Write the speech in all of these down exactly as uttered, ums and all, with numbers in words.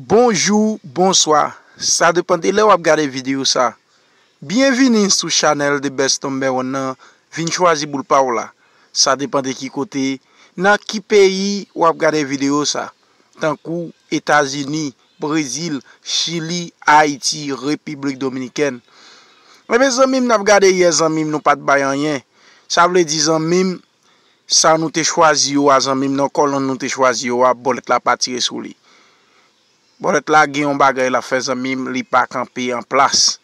Bonjou, bonswa. Sa depann de lè w ap gade videyo sa. Byenvini sou chanèl The Best Number One nan. Vin chwazi boul pa w la. Sa depann de ki kote, nan ki peyi w ap gade videyo sa. Tankou Etazini, Brezil, Chili, Ayiti, Repiblik Dominikèn. Ebyen zanmi m, n ap gade yè zanmi m, nou pa t bay anyen. Sa vle di zanmi m, sa nou te chwazi yo a zanmi m, nan kòlonn nou te chwazi yo a, bòlèt la pa tire sou li. Bòlèt la gen yon bagay l ap fè zanmi m, li pa kanpe an plas.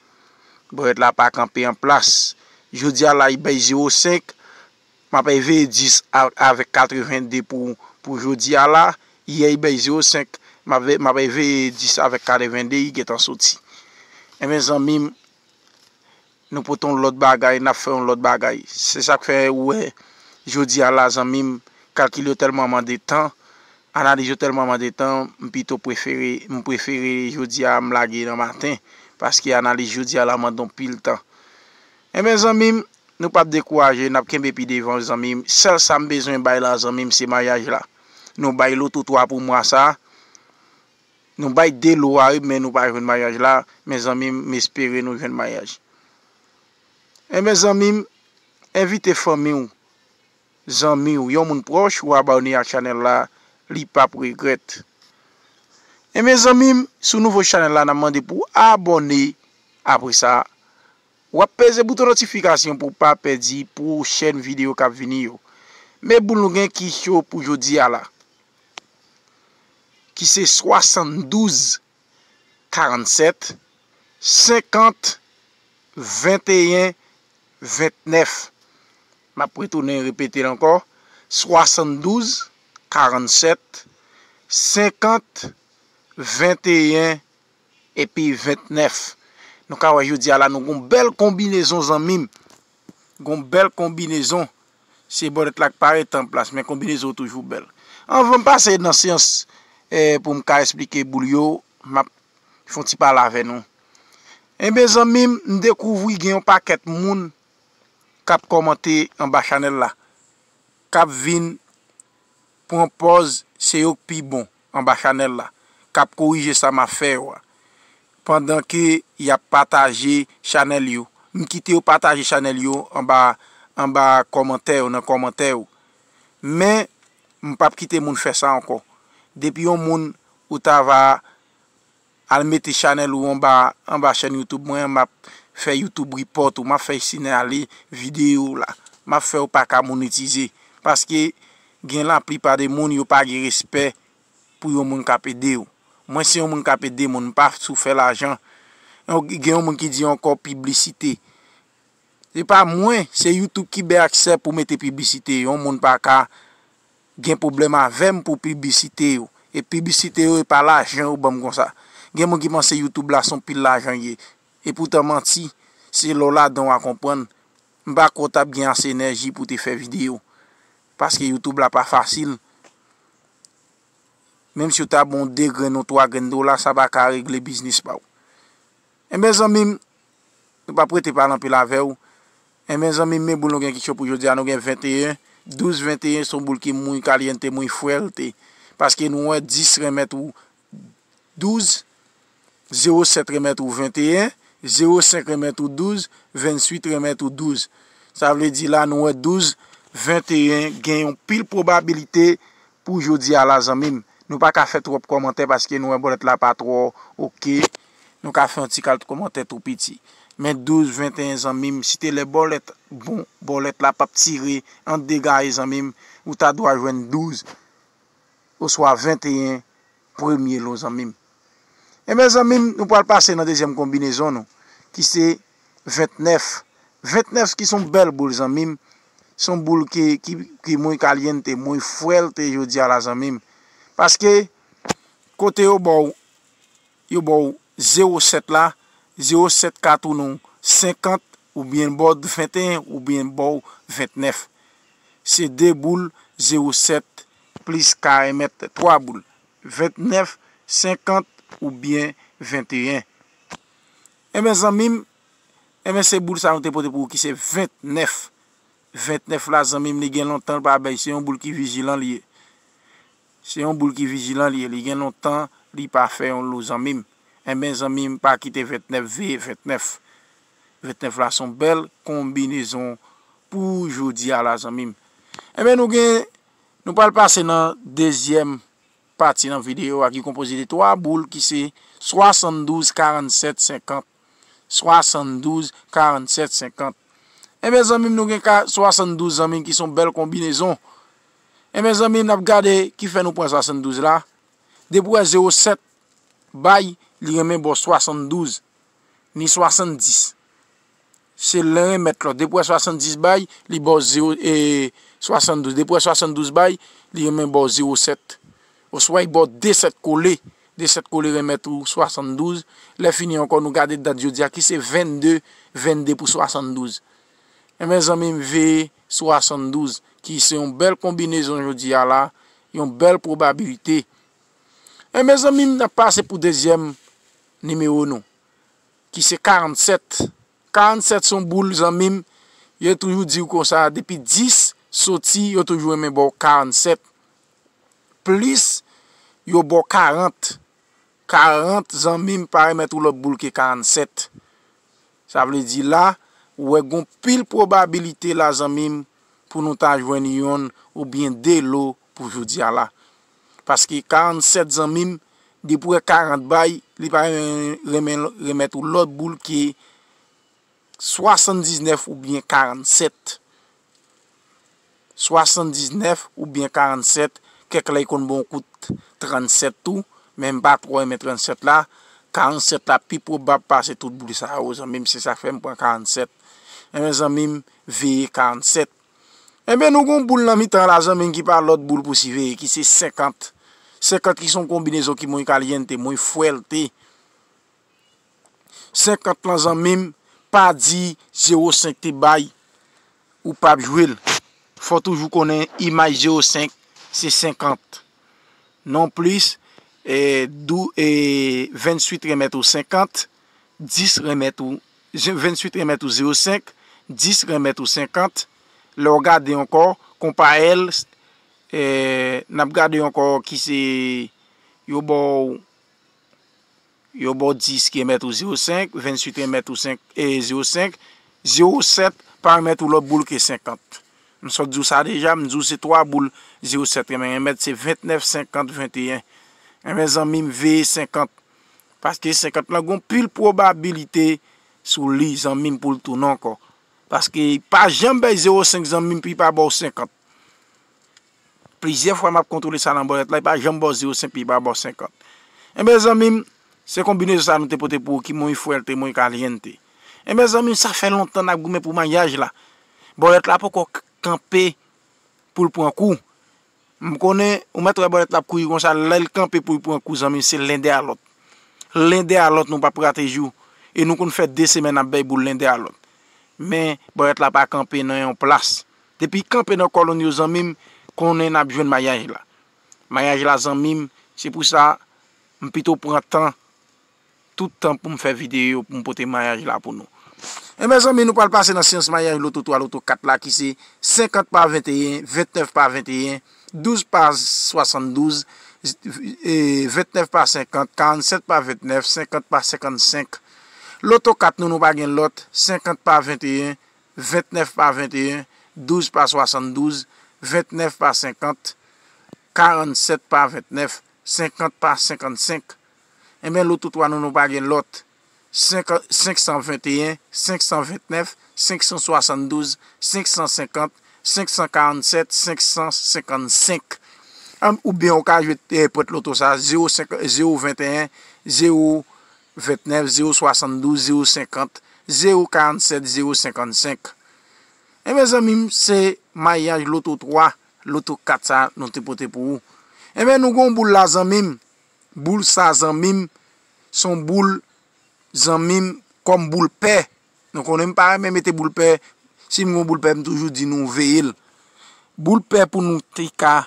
Bòlèt la pa kanpe an plas. Jodi a la, li bay zewo senk, m ap veye dis a- avèk katreven de pou, pou jodi a la. Yè, li bay zewo senk, m ap ve- m ap veye dis avèk katreven de, li gentan soti. Ebyen zanmi m, nou pote yon lòt bagay, n ap fè yon lòt bagay. Se sa k fè ou wè, jodi a la, zanmi m, kalkil yo tèlman mande tan, analiz yo tèlman mande tan, m pito prefere, m prefere jodi a m lage nan maten, paske analiz jodi a la mande yon pil tan. Ebyen, zanmi m, nou p ap dekouraje, n ap kenbe pi devan, zanmi m. Sèl sa m bezwen bay la, zanmi m, se maryaj la. Nou bay loto twa pou mwa sa. Nou bay de lo a, wi, men nou pa jwenn maryaj la. Men zanmi m, m espere nou jwenn maryaj. Ebyen, zanmi m, envite fanmi w, zanmi w, yon moun pwòch ou abòne ak chanèl la, li p ap regrèt. Ebyen, zanmi m, si w nouvo chanèl la, n ap mande pou w abòne. Apre sa, w ap peze bouton notifikasyon pou w pa pèdi pwochèn videyo k ap vini yo. Men boul nou gen ki cho pou jodi a la, ki se swasanndouz, karannsèt, senkant, venteyen, ventnèf. M ap retounen repete l ankò, swasanndouz, karannsèt, senkant, venteyen, epi ventnèf. Nou ka wè jodi a la, nou gon bèl konbinezon, zanmi m. Gon bèl konbinezon. Se bòlèt la k parèt an plas, men konbinezon toujou bèl. Anvan m pase nan seyans, eh, pou m ka esplike boul yo, m ap fè yon ti pale avè nou. Ebyen, zanmi m, m dekouvri gen yon pakèt moun k ap kòmante anba chanèl la, k ap vin pran pòz se yo k pi bon anba chanèl la, k ap korije sa m ap fè yo a, pandan ke y ap pataje chanèl yo. M kite yo pataje chanèl yo anba, anba kòmantè yo, nan kòmantè yo. Men, m p ap kite moun fè sa ankò. Depi yon moun ou ta va al mete chanèl ou anba, anba chèn YouTube mwen, m ap fè YouTube report ou, m ap fè sinyale videyo w la. M ap fè w pa ka monetize. Paske gen laplipa de moun, yo pa gen respè pou yon moun k ap ede w. Mwen se yon moun k ap ede moun, m pa sou fè lajan. Gen yon moun ki di ankò piblisite. Se pa mwen, se YouTube ki bay aksè pou mete piblisite. Yon moun pa ka gen pwoblèm avè m pou piblisite yo. E piblisite yo, e pa lajan yo ban m konsa. Gen moun ki panse YouTube la se yon pil lajan ye. E poutan manti, se lè w ladan w a konprann. M pa kwè w t ap gen ase enèji pou w te fè videyo. Paske YouTube la pa fasil. Menm si w ta bon de grenn ou twa grenn dola, sa pa ka regle biznis pa w. Enben zanmi m, nou p ap rete pale anpil avè w. Enben zanmi m, men boul nou gen ki cho pou jodi a, nou gen venteyen. Douz venteyen se yon boul ki muy caliente, muy fuerte. Paske nou wè dis remèt ou douz, zewo sèt remèt ou venteyen, zewo senk remèt ou douz, venntuit remèt ou douz. Sa vle di la nou wè douz venteyen gen yon pil pwobabilite pou jodi a la zanmi m. Nou pa ka fè twòp kòmantè paske nou wè bòlèt la pa twò oke. Nou ka fè yon ti kal kòmantè tou piti. Men douz venteyen zanmi m, si te lè bòlèt bon, bòlèt la p ap tire ant de gaye zanmi m, ou ta dwa jwenn douz oswa venteyen premye lo zanmi m. Enben zanmi m, nou pral pase nan dezyèm konbinezon nou, ki se ventnèf. Ventnèf ki se yon bèl boul zanmi m. Se yon boul ki, ki, ki muy caliente, muy fuerte jodi a la zanmi m. Paske kote yo ba w, yo ba w zewo sèt la, zewo sèt ka tounen w senkant, oubyen ba w venteyen, oubyen ba w ventnèf. Se de boul, zewo sèt plis ka remèt twa boul. Ventnèf, senkant oubyen venteyen. Enben zanmi m, enben se boul sa nou te pote pou ou ki se ventnèf. Ventnèf la zanmi m, li gen lontan l pa bay, se yon boul ki vijilan li ye. Se yon boul ki vijilan li ye, li gen lontan li pa fè yon lo zanmi m. Enben zanmi m, pa kite vennèf, veye vennèf. Vennèf la se yon bèl konbinezon pou jodi a la zanmi m. Enben nou gen, nou pral pase nan dezyèm pati nan videyo a ki konpoze de twa boul ki se swasanndouz, karannsèt, senkant. Swasanndouz, karannsèt, senkant. Enben zanmi m, nou gen ka swasanndouz zanmi m ki se yon bèl konbinezon. Enben zanmi m, n ap gade ki fè nou pran swasanndouz la. Depi w wè zewo sèt bay, li renmen ba w swasanndouz, ni swasanndis. Se len remèt lòt. Depi w wè swasanndis bay, li ba w zewo, e, swasanndouz. Depi w wè swasanndouz bay, li renmen ba w zewo sèt. Oswa li ba w de sèt kole. De sèt kole remèt ou swasanndouz. Lè fini ankò, nou gade dat jodi a ki se vennde, vennde pou swasanndouz. Enben zanmi m, veye swasanndouz, ki se yon bèl konbinezon jodi a la, yon bèl pwobabilite. Enben zanmi m, n ap pase pou dezyèm nimewo nou, ki se karannsèt. Karannsèt se yon boul zanmi m, yo toujou di w konsa, depi dis soti, yo toujou renmen ba w karannsèt. Plis yo ba w karant. Karant zanmi m pa remèt ou lòt boul ke karannsèt. Sa vle di la, ou wè gon pil pwobabilite la zanmi m pou nou ta jwenn yonn oubyen de lo pou jodi a la. Paske karannsèt zanmi m, depi w wè karant bay, li pa renmen, renmen remèt ou lòt boul ke swasanndiznèf oubyen karannsèt. Swasanndiznèf oubyen karannsèt, kèk lè li konn ba w kout trannsèt tou, men m pa twò renmen trannsèt la. Karannsèt la pi pwobab pase tout boul sa yo, zanmi m, se sa k fè m pran karannsèt. Enben zanmi m, veye karannsèt. Enben nou gon boul nan mitan la, zanmi m, ki pa lòt boul pou siveye, ki se senkant. Senkant ki se yon konbinezon ki muy caliente, muy fuerte. Senkant lan zanmi m, pa di zewo senk te bay, ou p ap jwe l. Fò w toujou konnen imaj zewo senk se senkant. Non plis, e, dou, e, venntuit remèt ou senkant, dis remèt ou, venntuit remèt ou zewo senk, dis remèt ou senkant. Lè w gade ankò, konpayèl, e, n ap gade ankò ki se, yo ba w Yo ba w dis ki remèt ou zewo senk, venntuit remèt ou senk, e zewo senk, zewo sèt pa remèt ou lòt boul ke senkant. M sot di w sa deja, m di w se twa boul zewo sèt renmen remèt, se vennèf, senkant, venteyen. Enben zanmi m, veye senkant. Paske senkant lan gon pil pwobabilite sou li, zanmi m, pou l tounen ankò. Paske pa janm bay zewo senk, zanmi m, pou li pa ba w senkant. Plizyè fwa m ap kontwole sa nan bòlèt la, li pa janm ba w zewo senk, li pa ba w senkant. Enben zanmi m, se konbinezon sa nou te pote pou ou ki muy fuerte, muy caliente. Enben zanmi m, sa fè lontan n ap goumen pou maryaj la. Bòlèt la poko k-, kanpe pou l pran kou. M konnen, ou mèt wè bòlèt la ap kouri konsa, lè l kanpe pou l pran kou, zanmi m, se len dèyè lòt. Len dèyè lòt, nou p ap rate jou. E nou konn fè de semèn ap bay boul len dèyè lòt. Men, bòlèt la pa kanpe nan yon plas. Depi kanpe nan kòlonn yo, zanmi m, konnen n ap jwenn maryaj la. Maryaj la, zanmi m, se pou sa, m pito pran tan, tout tan pou m fè videyo, pou m pote maryaj la pou nou. Enben, zanmi, nou pral pase nan syans maryaj loto twa, loto kat la, ki se senkant pa venteyen, vennèf pa venteyen, douz pa swasanndouz, e, vennèf pa senkant, karannsèt pa vennèf, senkant pa senkannsenk. Loto kat nou, nou pa gen lòt, senkant pa venteyen, vennèf pa venteyen, douz pa swasanndouz, vennèf pa senkant, karannsèt pa vennèf, senkant pa senkannsenk. Enben, loto twa nou, nou pa gen lòt. Senk, senk san venteyen, senk san vennèf, senk san swasanndouz, senk san senkant, senk san karannsèt, senk san senkannsenk. An, oubyen ou ka jwe, eh, pwent loto sa, zewo senk, zewo venteyen, zewo vennèf, zewo swasanndouz, zewo senkant, zewo karannsèt, zewo senkannsenk. Enben, zanmi m, se maryaj loto twa, loto kat sa nou te pote pou ou. Enben, nou gon boul la, zanmi m. Boul sa, zanmi m, se yon boul, zanmi m, kòm boul pè. Nou konnen m pa renmen mete boul pè. Si m gon boul pè, m toujou di nou veye l. Boul pè pou nou te ka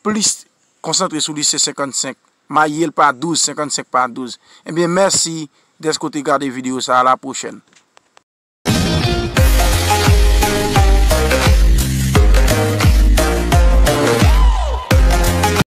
plis konsantre sou li, se senkannsenk. Marye l pa douz, senkannsenk pa douz. Ebyen, mèsi dèske w te gade videyo sa a. A la pwochèn.